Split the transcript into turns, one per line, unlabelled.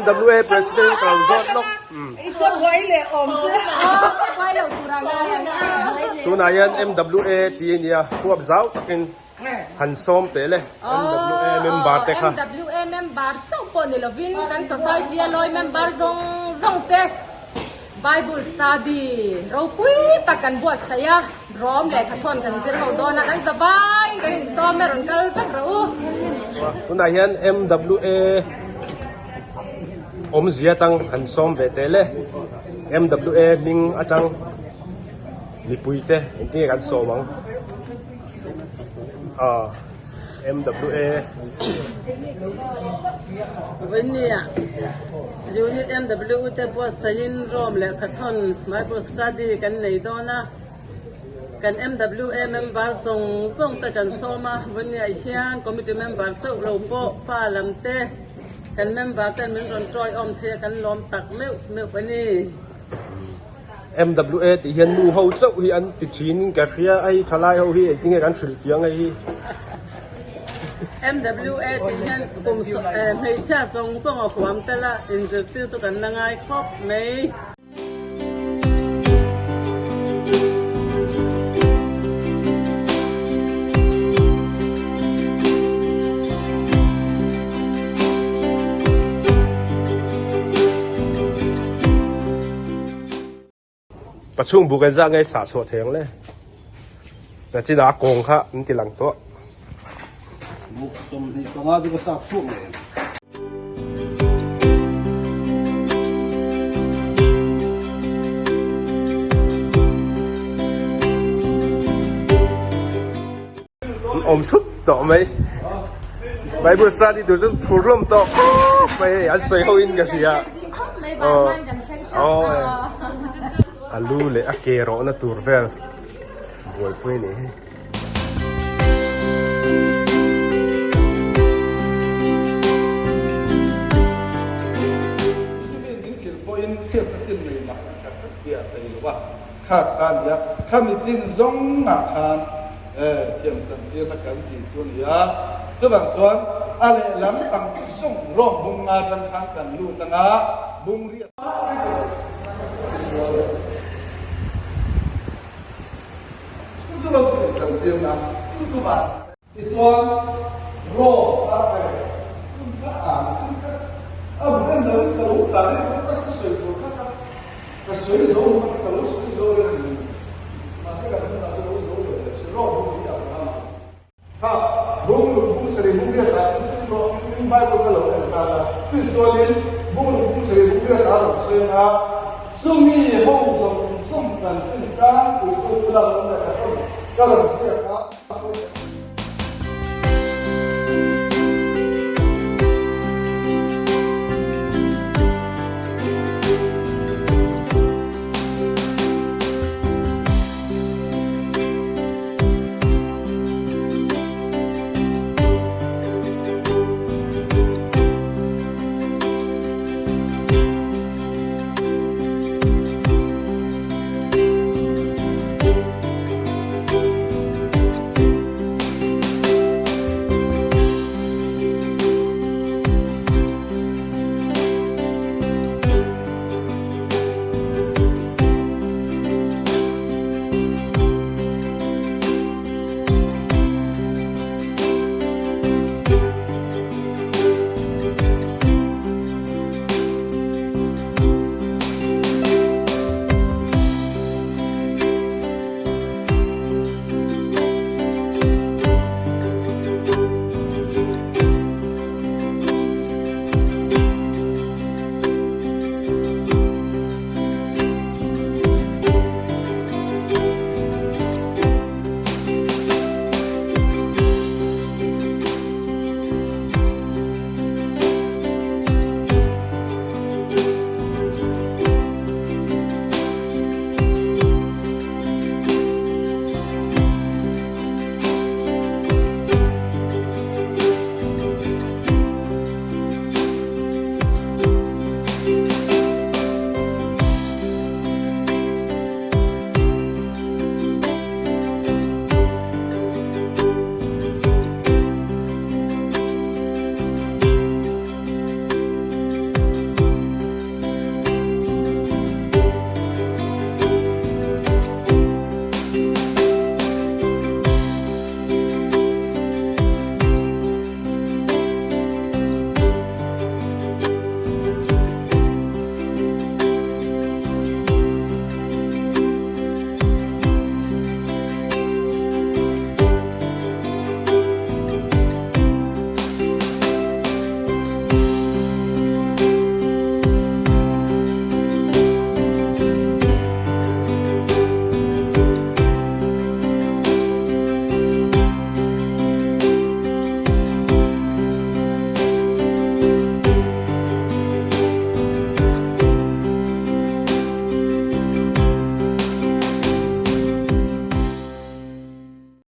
MWA President ka lo zawt lawk. Tunah hian MWA tih a nia, huap zau takin han sawm teh le MWA member te kha.
MWA member chauh pawh ni lovin kan society a lawi member zawng zawng te Bible study ropui tak kan buatsaih a, rawm lehkhathawn kan zir ho dawn a, kan za vaiin kan insawm e rawn kal vek rawh u.
Tunah hian MWA awmzia atang han sawm ve teh le, MWA hming atang mipuite engtin nge kan sawm ang? Aw MWA.
Vawinia Unit MW te buatsaihin Rome lehkhathawn Bible Study kan nei dawn a, kan MWA member zawng zawng te kan sawm a, Vawinia hian Committee member chauh lo pawh pa lam te kan member ten min rawn tawiawm thei a kan lawm tak meuh meuh a ni.
MWA tih hian nu ho chauh hi an ti thin in ka hria a hei thalai ho hi engtin nge kan hrilh fiang hei hi.
MWA tih hian kum hmeichhia zawng zawng a huam tel a, inzirtir chu kan la ngai khawp mai.
Pachhung buk engzah nge sah chhuah thei ang le? Nachinah a kawng kha an ti lang tawh.
Buk 25 chu ka sak chhuak ngei ang.
An awm thup tawh mai. Bible study tur chu phur hlawm tawh khawp mai hei an sawi ho in ka hria. Aw a lu leh a ke rawhna tur vel buaipui a nih hi.
Kha kha a nia, khami chin zawngah khan thiam chantirna kan tih chu a nia. Chuvang chuan a lehlam pang zawng rawng bung nga atang khan kan lut anga bung riat Chu chu lo thiam chantirna chu chu van. Tichuan rawng a pe hun kha an chin kha a bu en loin ka lo tlan in ka tak sawi tur kha ka ka sawi zo hma ka lo sawi zo reng a ni. Mahse kan hunah chu lo zo lo leh si rawng bung hi a awm a. Kha bung lung bung sarih bung riat ah chu chu rawh in Bible ka lo en tan a. Tichuanin bung lung bung sarih bung riat ah rawn sawi ang a, chumi ho zawng zawng chanchin tlangpui chu tuna rawn lehkha tawng ka rawn ziak a.